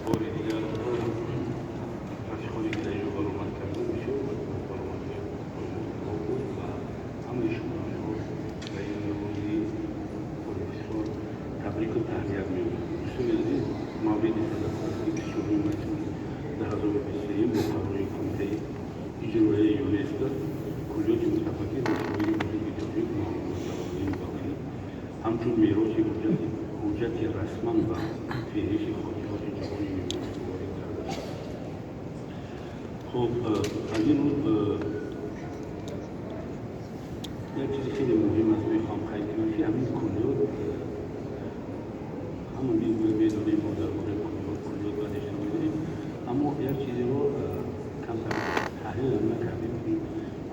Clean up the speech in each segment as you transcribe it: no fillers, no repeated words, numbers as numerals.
Бори дигар рафиқоне, ки дар инҷо баромад карданд, бисёр баромадҳои пурмуҳтаво буд ва ҳамаи шуморо ба ин рӯзи пурифтихор табрику таҳният мегӯям. Дӯстони азиз, мавриди тазаккур аст, ки 29 май соли 2023 бо қарори Кумитаи иҷроияи ЮНЕСКО куллиёти мутафаккир ва шоири бузурги тоҷик Мавлоно Ҷалолиддини Балхӣ ҳамчун мероси ҳуҷҷати расман ба феҳристи хотироти ҷаҳони ЮНЕСКО ворид карда шуд. Хуб, аз ин рӯз як чизи хеле муҳим аст, мехоҳам қайд кунам, ки ҳамин куллиёт, ҳама медонем, мо дар бораи куллиёт баъдеша медонем, аммо як чизеро камтар таҳлилам накардем, ки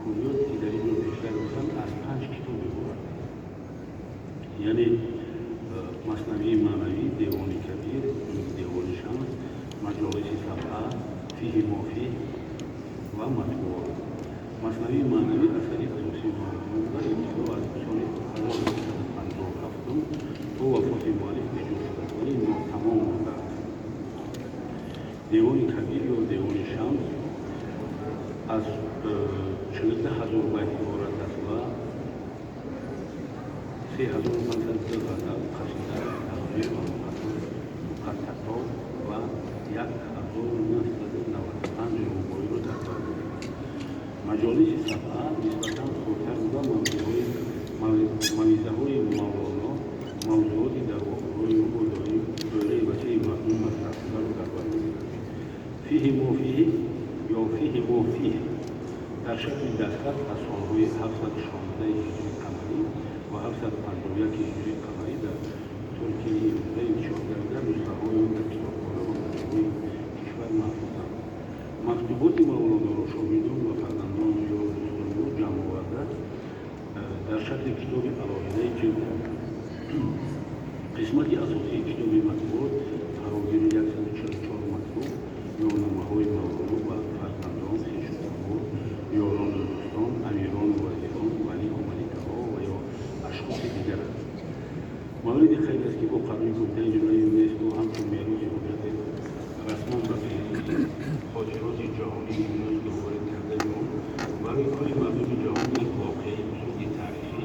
куллиёт, ки дар ин ҷо пештар гуфтам, аз панҷ китоб иборат аст, яъне Маснавии маънавӣ, Девони Кабир, Девони Шамс, Маҷолиси Сабъа, Фиҳи Мофиҳ ва Матбуот. Маснавии маънавӣ асари асосии Мавлоно буда, ибтидо аз соли 1357 то вафоти муаллиф эҷод шудааст, вале нотамом мондааст. Девони Кабир ё Девони Шамс аз 42 000 байт иборат аст ва 3502 ғазал, қасида, тарҷеҳ ва муқаттатот ва 1995 рубоиро дар бар дорад. Маҷолиси Сабъа нисбатан хурдтар буда, мавъизаҳои Мавлоно, мавзӯоти дар вохӯриҳои ӯ бо доираи васеи мардум матраҳшударо дар бар мегирад. Фиҳи Мофиҳ ё Фиҳи Мофиҳ дар шакли дастхат аз солҳои 716 ҳиҷри қамарӣ ва 751 ҳиҷри қамарӣ дар Туркияи имрӯза интишор гардида, нусхаҳои он дар китобхона ва музейҳои кишвар маҳфузанд. Мактуботи Мавлоноро шогирдон ва фарзандону ёру дӯстони ӯ ҷамъ оварда, дар шакли китоби алоҳидаи ҷилд карданд. Қисмати асосии китоби Матбуот фарогири 144 мактуб ё номаҳои Мавлоно ба фарзандон, хешутабор, ёрону дӯстон, амирону вазирон, малику маликаҳо ва ё ашхоси дигар аст. Мавриди қайд аст, ки бо қарори Кумитаи иҷроияи ЮНЕСКО ҳамчун мероси ҳуҷҷати расман ба феҳристи хотироти ҷаҳонии ЮНЕСКО ворид кардани он барои кулли мардуми ҷаҳон як воқеаи бузурги таърихӣ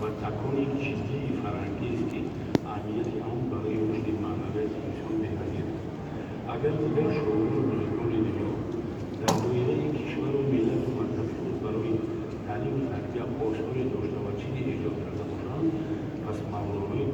ва такони ҷиддии фарҳангиест, ки аҳамияти он барои рушди маънавияти инсон беназир аст. Агар дигар шоирону бузургони дунё дар доираи кишвару миллату мазҳаби худ барои таълиму тарбия осоре дошта ва чизе эҷод карда бошанд, пас Мавлонои